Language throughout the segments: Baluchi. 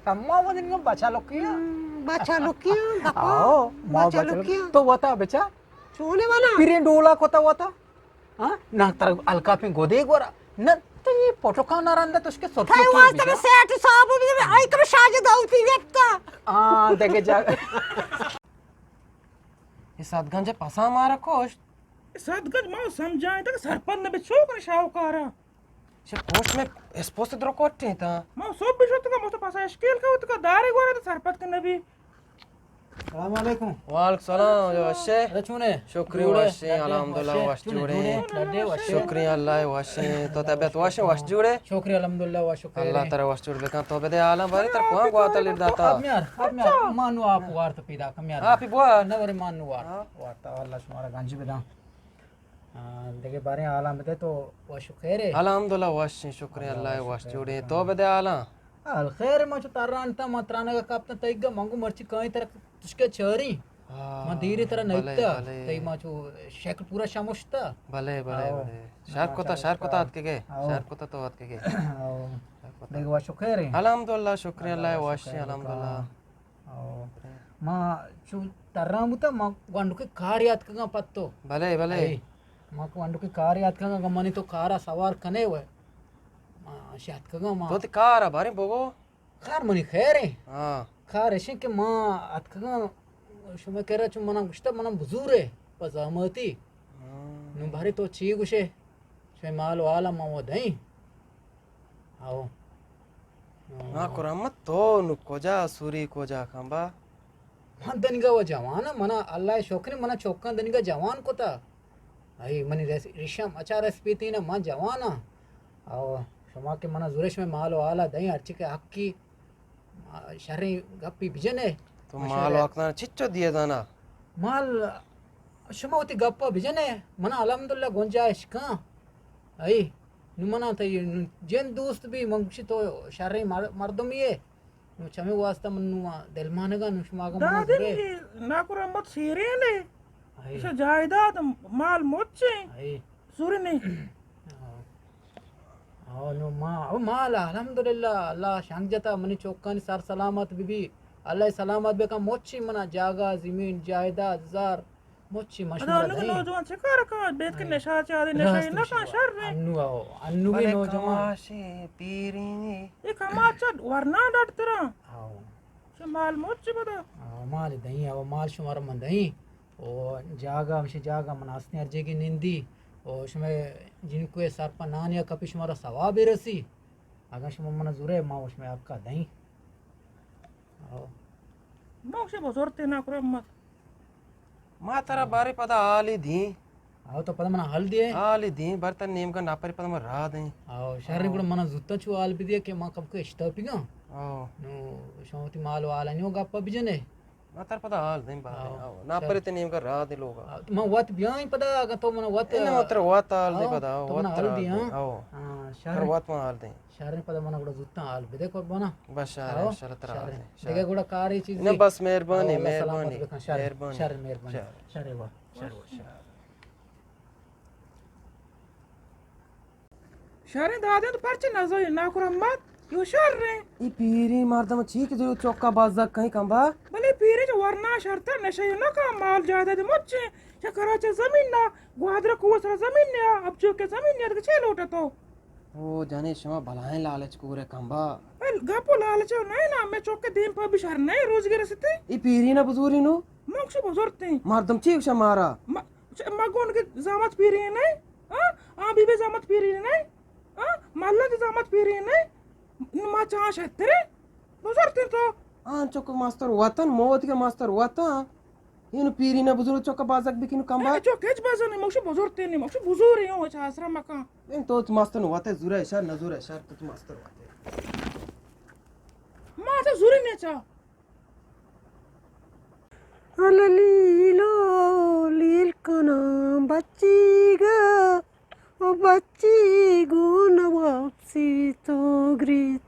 اما ودن بچا لکی. ہم، بچا لکی، دپا. آؤ، ما بچا بچا لکی. تو وتا بچا. چونے والا؟ پیریں ڈولا کتا وتا. ہاں؟ نہ تر الکاپیں گودے گورا. نہ تو یہ پوٹوکان نہ رندا تو اس کے سرخی تئی واسطے میں سیٹ صاحب بھی، آئی کم شاج داؤتی ویتا. ہاں، دیکھے جا. یہ سات گنج پسا مارا کوشت. سات گنج ما سمجھائیں تک سرپد نہ بے چوک شاہوکارا. چہ پوش میں اسپوست درو کوٹیں تا. ما صبح بھی شتگا، مست پاسا اشکیل کا اتکا دارے گورا تو سرپد کن نبی. السلام علیکم. وعلیکم السلام، جو وشے؟ ارے چونے؟ شکری جوڑے، وشے، ڈڈے الحمدللہ وشے، وش چونے جوڑے. جوڑے، ڈڈے وشے. شکری اللہ وشے، تو طبیعت وشے، وش جوڑے؟ شکری الحمدللہ وش، شکری. اللہ ترا وش جوڑ بکن، تو بدے حالاں بارے تر کواں گواتا لیر داتا. اب میار، اب میار، مانو آپ وارت پیدا کم یار. آپ ہی بوا. نہ ورے مانو وارت، ہاں. وارتا اللہ شمارا گنج بداں. ہاں، دگہ باریں حالاں بدے تو وش و خیر ئے؟ الحمدللہ وش ایں، شکر ایں، اللہ اللہ وش وش خیر جوڑ ایں. بکن. تو بدے حالاں؟ حال خیر، ما چو تران تا، ما ترانگا کپتا تئیگا، منگو مرچی کائیں ترا تشکے چاری. ہاں، ما دیری ترا بلے، نیتا، بلے. تئی ما چو شکل پورا شمشتا. بلے، بلے، آؤ. بلے. شر کتا، شر کتا اتکگے. آؤ. شر کتا تو اتکگے. آؤ. شر کتا. دگہ وش و خیر ئے؟ الحمدللہ، شکر ایں، اللہ اللہ وش وش خیر بکن. الحمدللہ. او، ما چو تران بوتا، ما گونڈوکے کار یاتکگاں پتو. بلے، بلے. اے، ما گونڈوکے کار یاتکگاں، اگاں منی تو کارا سوار کنے وے. ما شاتکگاں ما. تو تی کارا باریں بگو. کار منی خیر ایں. ہاں. کار اشیں کہ ما اتکگاں شما کرا چو منا گشتا منا بزورے پہ زحمتی. ہاں. نو بارے تو چی گشے؟ شما مال و حالا ما و دئیں. آؤ. ہاں، کرامت تو نو کجا سوری کجا کمبا؟ من دنگا و جوان آں، منا اللہ شکر، منا چوکاں دنگا جوان کتا. اے منی رس-، ریشم اچا رسپیتین، من جوان آں. او شما کہ منا زورش میں مال و حالا دئیں، ہرچی کہ حقی، شریں گپی بجنے. تو مال وقتاں چچو دیے دانا؟ مال شما وتی گپا بجنے، منا الحمدللہ گنجائش کن. اے، نو منا تئی نو جند دوست بی، من گوشی تو شریں مر-، مردمی ئے. نو چمے واسطہ من نو دلمانگا، نو شما اگاں منا دادے زورے. نی ناکو رحمت سیرین ئے. اے. ایشا جائیداد مال مچیں. اے. زورے نہیں. ہاں. ہاں، نو ما، او مال الحمدللہ، اللہ شنگ جتا، منی چوکانی سر سلامت بی بی. اللہ سلامت بکن، مچی منا جاگہ، زمین، جائیداد، زر، مچی مشورہ ادا دیں. نوجوان چه کار کن؟ بیت کہ ہاں. نشہ چاہتے، نشہ راست نہ کن، شر ہے. انو آؤ، انو بھی بلے نوجوان. کماشے پیرینی. یہ کماش چا ورنا ڈٹ ترا. آؤ. چه مال مچ پدا. آؤ، مال دیں، آؤ، مال شمار من دیں. او جاگہ، ہمشی جاگہ من ہستیں ہر جگہ نندی. او شما جنکو سر پہ نانی کپی شمارا ثواب رسی. اگاں شما من زورے ما شما حقا دیں. آؤ. ما گوشے بزرتے ناکو رحمت. ما ترا بارے پدا حالی دیں. آؤ تو پدا منا حال دیے. حالی دیں، برتن نیمگا ناپری پدا ما راہ دیں. آؤ، شر آؤ. گڑا منا زوتا چو حال بدیے کہ ما کب کو اشتاپیگاں. آؤ. نو شما وتی مال و حالانی و گپا بجنے. ما ترا پدا حال دیں بارے. آؤ. آؤ. ناپری تے نیمگا راہ دیں لوگا. آؤ، تو من وت بیائیں پدا اگاں تو منا وت. اے نہ، ما ترا وت حال دیں آؤ، پدا، آؤ، تو وت منا حال ترا دیں، حال دیں. آؤ. ہاں، شر. ترا وت ما حال دیں. شریں پدا منا گڑا زوتاں حال بدے قربانا. بس شر، ہاؤ، انشاءاللہ ترا شر. حال دیں. شر. دگہ گڑا کارے چیز نہ، بس مہربانی، آؤ، اللہ سلامت مہربانی، بکن. شر، مہربانی. شر، مہربانی. شر. شر وا، شر وا، شر. شریں دادیں تو پرچہ نزوی ناکو رحمت، یو شریں. ای پیری مردم چی کہ جو چوکا بازک کہیں کمبا؟ بلے پیری جو ورنا شرتر نشہ نہ کن، مال جائیداد مچیں. چہ کراچی زمین نا، گوادر کوہ سرا زمین نیا، اب چوکے زمین نیا، دگہ چے لوٹا تو؟ او جانے شما بلاہیں لالچ کورے کمبا. بل گپ و لالچ نہ نا، میں چوکے دیم پہ بشار نہ روزگار ستے. ای پیری نہ بزوری نو؟ من کچھ بزرتے. مردم چی کچھ مارا؟ ما، چ-، ما گون کے زامت پیری نہ؟ ہاں؟ آ بی بی زامت پیری نہ؟ ہاں؟ مالہ دی زامت پیری نہ؟ ما چاں شترے؟ بزرتے تو. آن چوک ماستر وطن، موت کے ماستر وطن. اینو پیری نہ بزرگ چوکا بازک بکنو کمبا. اے چوک ہچ بازا نہیں، موشو بزرتے نہیں، موشو بزوری ہوں، اچھا آسرا مکان. این تو ماستر نو وطن زورہ شر، نہ زورہ شر، تو ماستر وطن. ما تو زوری نہیں چا. لیلو لیل کناں بچیگ ءَ، او بچیگ ءَ نہ واپسی تو گریت.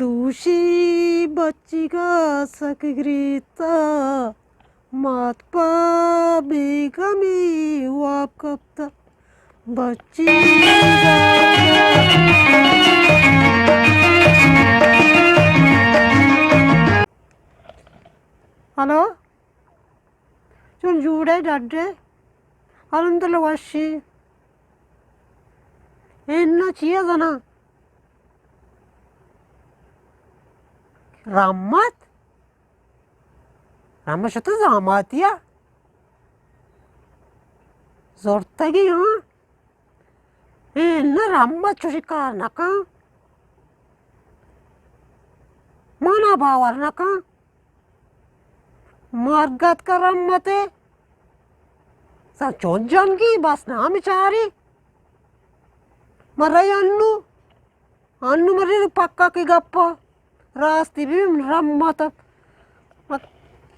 دوشی بچیگ ءَ سک گریت ءَ، مات پہ بیگمی واب کپت ءَ. بچی ہلو، چون جوڑ ئے، ڈڈ ئے؟ الحمدللہ وشی۔ اے اناں چیا زناں؟ رحمت؟ رحمت شتہ زاماتیا؟ زرتگی، ہاں؟ اے نہ، رحمت چوشی کار نہ کن۔ مانا باور نہ کن۔ مرگ اتکا رحمت ءِ۔ سا چون جنگی، بس نام چاری۔ مرئی انو۔ انو مرئی پکا کی گپا۔ راستی بی رحمت۔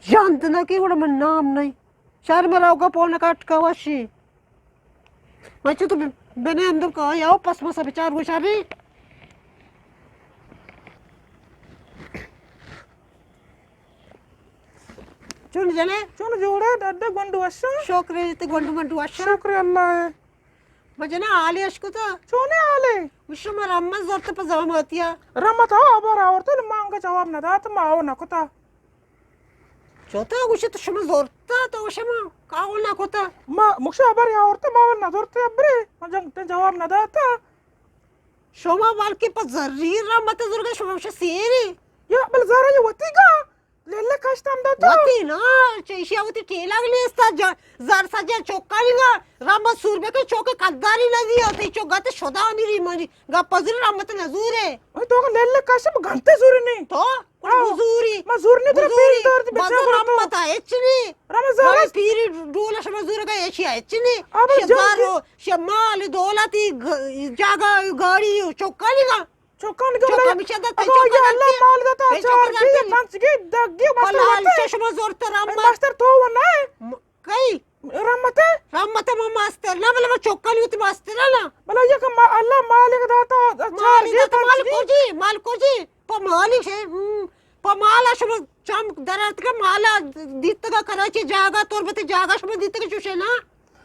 جند نہ کی گڑا من نام نہیں۔ شر مرا گپ نہ کٹ کا وشی۔ من چو تو بنے اندر کا یا پس مسا بچار گوشاری۔ چون جنے؟ چون جوڑے؟ ڈڈ گونڈو وشا؟ شکر تے گونڈو منڈو وشا؟ شکر اللہ ہے۔ مجنا حالے اشکتا؟ چونے حالے؟ وشو مر امن زرت پہ زاماتیا۔ رحمت ہو ابر آورتا، مانگا جواب نہ دات، ما او نہ کتا۔ چوتا گوشی تو شما زورتا تو شما کاول نہ کتا۔ ما مکشا ہبر آورتا، ما ول نہ زورتا ہبرے، ما جنگ تے جواب نہ داتا۔ شما بلکہ پہ زری رحمت زورگا، شما مکشا سیری۔ یا بل زارا یہ وتی گا، لیلے کشت ہم داتا۔ وتی نا، چیشیا وتی ٹیلگ لیستا، زر سجا چوکانی گا، رحمت سور بکے چوکے کلداری نہ دیا، تے چوک گاتے شدا میری منی، گا پزر رحمت نہ زورے۔ تو لیلے کشت گنتے زوری نہیں۔ تو؟ گڑا ہاں۔ بزوری۔ ما زور نی ترا بزوری۔ پیر دارت بزور بیچارہ تو۔ رحمت ءَ ہچ نی۔ رحمت زور ہمے است۔ پیری ڈول شما زور کا ایشی ہچ نی۔ آبا شما جان زارو، شما مال دولتی گ-، جاگہ گاڑی چوکانی گا۔ چوکانی گا چوکا بلا۔ ہمیشہ دت اگو چوکا یا اللہ دت۔ مال دتا اے چار چوکا کی دت۔ پنچ کی دگ کی مستر پلال مستر۔ چشمہ زور تر اے رحمت۔ مستر تو و نہ۔ م-، کئی؟ رحمت ءَ؟ رحمت ءَ ما ماستر نہ، بلے ما چوکانی وتی ماستر ءَ نا۔ بلے یک ما-، اللہ مالک داتا، چار مالک گے داتا، پنچ مالک گے۔ کجی، مالک کجی؟ پہ مالک شے، ہم، پہ مالا شما چم دراتکا، مالا دیتگا کراچی جاگا، تربتی جاگا شما دیتگا چوشے نا؟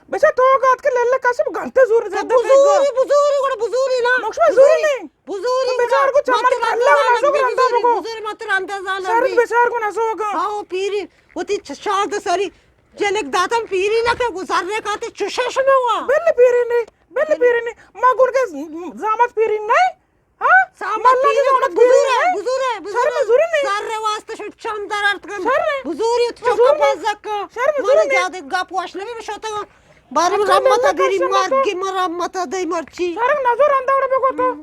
بچا تو گات کے للے کسب گھنٹے زور تو دے دے بزوری، بزوری، گڑا بزوری نا۔ مکشما زور بزوری۔ نہیں۔ بزوری تو بیچار کو چمن مت کلا رندا نہ سو گڑا رندا بزوری، بگو۔ بزوری مت رندا زال شرط رندی۔ بیچار کو نہ سو گا۔ ہاں، پیری، وتی چ-، شاد سری جنک داتم پیری نہ کہ گزار رہے کاتے چشے شما ہوا۔ بل پیری نہیں، بل پیری نہیں۔ ما گڑ کے زامت پیری نہیں۔ ہاں؟ زامت ملا پیری کی گڑا زامت پیری بزور ہے، نہیں۔ بزور ہے، بزور شرم ہے۔ زوری نہیں۔ سر رے واسطے شو چم در ارت کن۔ شر ہے۔ بزوری تو چوکا پزک۔ شرم من زوری نہیں۔ زیادہ گپ واش نبی بشوتا۔ بارے اچھا، رحمت للہ دری کسم مار تو۔ کی مرا مت دئی مرچی۔ شرم نظر انداڑ بگو تو۔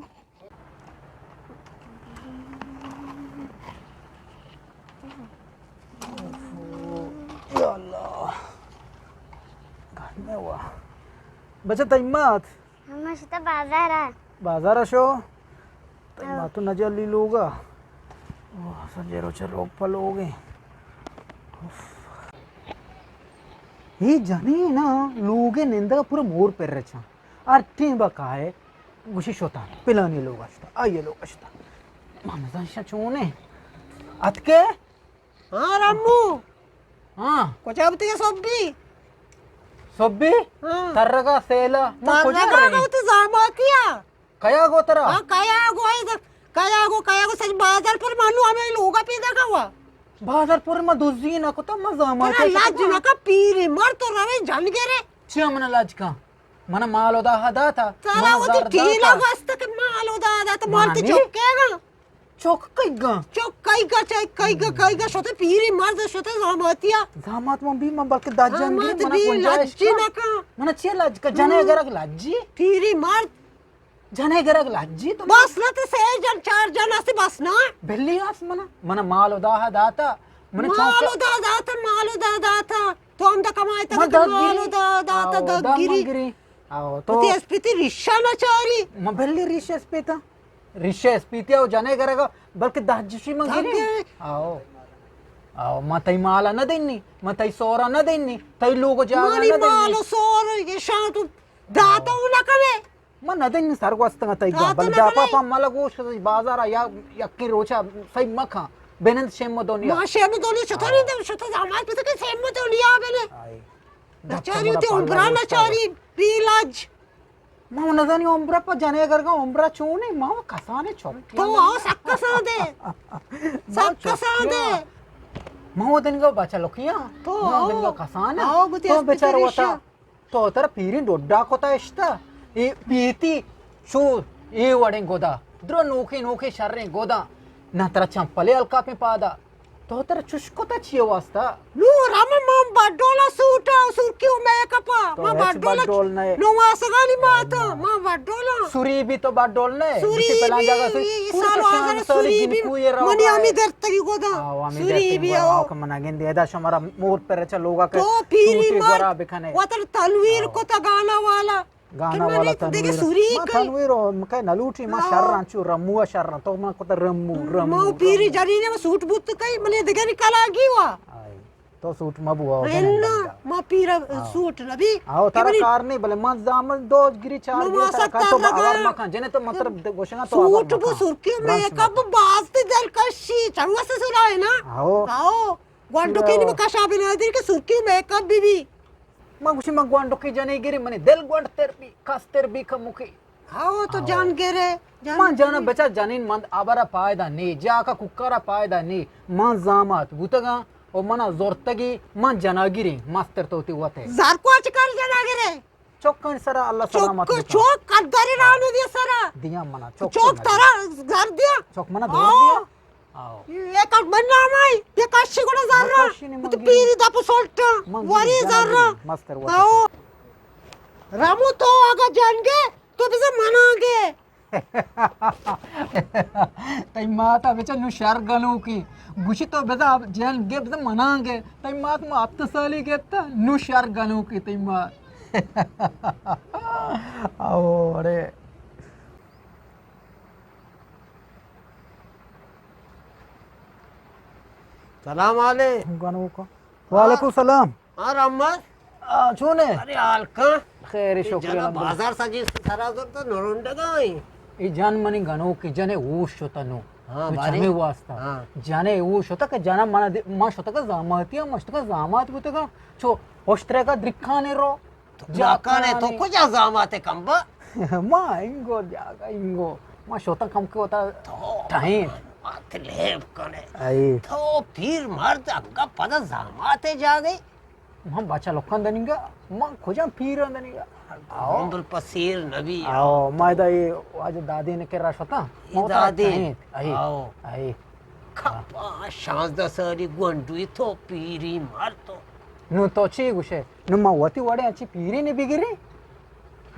یا اللہ۔ گرمے وا۔ بچہ تئی مات۔ ہم شتا بازار ءَ۔ بازار ءَ شو؟ تئی ہاں۔ مات تو نجلی لوگ ءَ۔ اوہ، سجے روچ روگ پہ لوگ ءَ۔ اف۔ اے جنین ءَ لوگ ءَ نندگ ءَ پورا مور پر رچاں۔ ہر ٹیم با کائے، گوشی شتاں، پلانی لوگ ءَ شتاں، آئی لوگ ءَ شتاں۔ ما نزاناں ایشاں چون ایں۔ اتکے؟ ہاں رمو۔ ہاں۔ کجا بوتگے سبی؟ سبی؟ ہاں۔ ترگا سیلا۔ ما کجا ترگا رہی؟ گو تو زاماتیا۔ کیا گو ترا؟ ہاں، کیا گو اے، کیا گو، کیا گو سج بازار پر مانو ہمیں لوگا پیدا کوا۔ بازار پر ما دزی نہ کتا، ما زاماتی ترا لاج نہ کا پیری مر تو روے جان گرے۔ چیا من لاج کا؟ من مال ادا داتا، ترا من وتی زر ٹیلا داتا۔ واسطہ کہ مال ادا داتا، مال تے مانی؟ چوکے گا۔ چوک کئی گا؟ چوک کئی گا، چوک کئی گا، کئی گا، شتے پیری مرد شتے زاماتیا۔ زامات من بی من بلکہ دا جنگی زامات من بی گنجائش لجی کا۔ نہ کا۔ من چی لج کا؟ جنے ہم۔ گرگ لجی؟ پیری مرد۔ جنے گرگ لجی تو؟ بس نہ تے سے جن چار جن استے بس نہ۔ بلی اس من، من مال ادا داتا۔ من مال چوک ادا داتا، مال ادا داتا۔ تو ہم دا کمائے تا من کہ دگ مال گری۔ ادا داتا آو، دگ دا گری۔ من گری۔ آو، تو تی اسپیتی ریشا نہ چاری۔ من بلی ریش اسپیتا۔ ریشے اسپیتیا و جنے گرگا، بلکہ دہ جشی من گری۔ آو۔ آو، ما تئی مالا نہ دینی، ما تئی سورا نہ دینی، تئی لوگ و جاگا نہ دینی۔ مال و سور ایشاں تو داتا و نہ کنے۔ ما نہ دینی سر گوستگا تئی گا، بل داپا پا ملا گوش بازارا یا یکی روچا سہی مکھاں۔ بنند شیم دنیا۔ ما شیم دنیا چطوری دے، شتا زامات پتہ کہ شیم دنیا بنے۔ آئی۔ نچاری تے عمرہ نچاری، بی لج۔ ما نزانی عمرہ پہ جنے گرگا عمرہ چونے، ما کسانے چوک۔ تو آ سک کسان دے۔ سک کسان دے۔ من و دنگا بچا لکیاں، تو من و دنگا کسانا۔ آؤ، گوتی تو اسپتال بچار وتا۔ تو ترا پیریں ڈوڈا کتا اشتا۔ اے پیتی شو اے وڑیں گدا۔ درو نوکیں نوکیں شریں گدا۔ نہ ترا چمپلے الکاپیں پادا۔ تو ترا چش کتا چیے واسطہ؟ نو رم من بڈولا سوٹا، سرکی و میک اپا۔ تو من ہچ بڈولا بڈول نئے۔ نو واسگانی ماتا، من بڈولا۔ سوری بھی تو بڈول نئے۔ سوری بچے پلان بھی، جاگا سوری۔ اے پورا سال تو شان حاضر سالی سوری بھی۔ جنکو یہ رو منی گائے۔ ہمیں درتگی گدا۔ آو، ہمیں سوری درتگی بھی گدا۔ آو۔ آو کہ منا گندے، ادا شمارا مور پر چا لوگا کہ تو پیری سوٹی مار گورا بکنے۔ وطن تنویر آو۔ کتا گانا والا۔ گانا کہ من والا ایک دیگه تنویر۔ سوری ما کئی۔ تنویر و مکہ نلوٹی، ما ہاں۔ شر رنچو رمو شر رن۔ تو من کتا رمو، رمو، ما پیری رمو۔ جنین ما سوٹ بوت کئی، من دیگه نی کلاگی وا۔ آئی۔ تو سوٹ مبو، آو، انا، جنین ما پیرا ہاں۔ سوٹ نبی۔ آو، کہ ترا منی کار نہیں، بلے من زامن دو گری چار نو گری ما ترا ستا کار تو لگا۔ باور مکن، جنے تو مطلب د-، گوشنا تو سوٹ باور بو مکن۔ سرکی و رنچ میک اپ مکن۔ باز تے دلکشی، چنگا سے سنا ہے نا؟ آو۔ آو۔ گوانڈو کے نی مکشا بنا دیر کہ سرکی و میک اپ بی بی۔ من گوشی من گوانڈوکیں جنے گری، منی دل گوانڈ تر بی، کس تر بی کموکی۔ ہاو تو آو۔ جان گرے، جان من جانا گرے۔ بچا جنین من آبرا پائدہ نی، جاکا ککرا پائدہ نی۔ من زامات بوتگاں و منا زورتگی، من جناگریں، مستر تو تی وتے۔ زار کو اچ کار جناگرے؟ چوکانی سرا اللہ سلامت چوک، بکن۔ چوک قدر رانو دیا سرا۔ دیا منا، چوک چوک تو ترا زر دیا۔ چوک منا دور آو۔ دیا۔ آو۔ یہ کٹ بننا مائی، یہ کاشی گڑا زر رہا۔ کاشی نہیں تو مانگی۔ پیری دا پسولٹ۔ مانگی وری جانا زر رہا۔ مستر وقت۔ آو۔ رامو تو آگا جان گے، تو بزا منانگے۔ تئی ماتا بچا نو شر گنوکی۔ گوشی تو بزا جان گے بزا منانگے۔ تئی مات ما ہفت سالی گپتا، نو شر گنوکی تئی مات۔ او، اڑے۔ سلام علیکم۔ گنوکا۔ وعلیکم السلام۔ ہاں، رحمت۔ آ، چون ئے؟ ارے، حال کن۔ خیر، اے شکر جنا الحمدللہ۔ بازار سجی سرا زور تو نرنڈگا ایں۔ اے جان منی گنوکی، جنے ہوش شتا نو۔ ہاں، تو بارے۔ چمے واسطہ۔ ہاں۔ جنے ہوش شتا کہ جنا منا دے، ما شتا کہ زاماتی ہم، ما شتا کہ زامات بوتگا۔ چو ہوشترے کا درکانے رو۔ تو جاکانے تو جاکانے۔ کجا زاماتے کمبا؟ ما انگو جاگا انگو۔ ما شوتا کم کے ہوتا تو ٹائم۔ بات لیب کنے۔ اے۔ تو پیر مرد اگا پدا زاماتے جاگے؟ من بچا لکان دنیگا، من کجا پیر دنیگا؟ آو۔ عمر پسیر نبی۔ آو، ما ادا اے واجہ دادین کے را شوتا۔ اے ما ہوتا دادین۔ ٹائم۔ اے۔ آو۔ اے۔ کپا شانزدہ سالی گونڈوی تو پیری مرد تو۔ نو تو چی گوشے؟ نو ما وتی وڑے انچی پیری نی بگری؟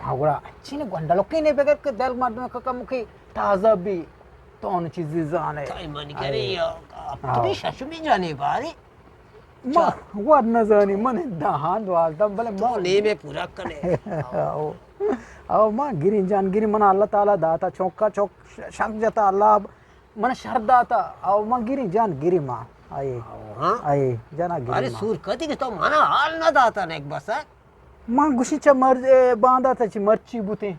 ما گڑا انچی نے گونڈلوکی نے بگر کہ دل مردم کہ کم کی تازہ بی۔ تو ان چیزی زانے۔ تئی منی کرے آئے۔ یا اپنی آؤ۔ ششمی جانے باری۔ ما چا۔ وت نزانی، من دہان دوازدہ بلے تو ما نیمے پورا کنے۔ آؤ۔ آؤ، ما گرین جان گرین، من اللہ تعالی داتا چوکا چوک شک جتا اللہ۔ من شر داتا، او من گریں جان گریں ما۔ آئے۔ او ہاں۔ آئے، جنا گریں ارے ما۔ سور کدی کہ تو منا حال نہ داتا نیک بس۔ من گوشی چہ مرد، اے، باندا تا چہ مرچی بوتیں۔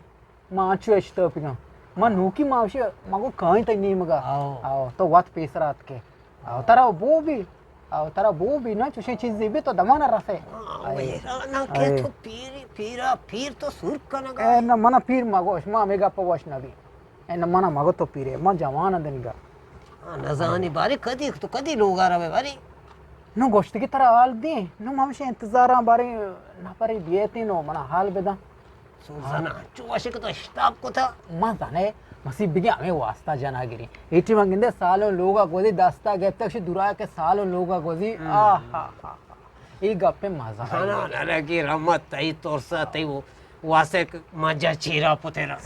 ما انچو اشتاپگاں۔ من نوکی ما وشی، ما گو کائیں تئی نیمگا۔ او۔ او، تو وت پیسر آتکے۔ او، ترا بو بی۔ او، ترا بو بی نا، چوشیں چیزی بی تو دمانا رسے۔ ہاں، آئے۔ ویرا نا کہ آئے۔ تو پیری، پیرا، پیر تو سور کنگا۔ اے، نہ، منا پیر ما گوش، ما ہمے گپ وش نبی۔ اے نہ منا مگو تو پیرے، من جوان آں دنیگا۔ ہاں، نزانی بارے کدی، تو کدی لوگا روے بارے؟ نو گوشت کہ ترا حال دیں، نو من ہمشہ انتظاراں بارے نفرے بیئتیں نو منا حال بداں۔ سوزانا، چو وشے کہ تو اشتاپ کتا۔ من زانے، مسیب بگی ہمیں واسطہ جنا گریں۔ ایٹی من گندے سالوں لوگا گوزی دستا گپتا، شی دورا کہ سالوں لوگا گوزی، ہم۔ آہ، ہا، ہا، ہا۔ اے گپے مزہ۔ زانا، نہ، نہ، کہ رحمت تئی ترسا، تئی وہ واسے مجا چیرا پترا۔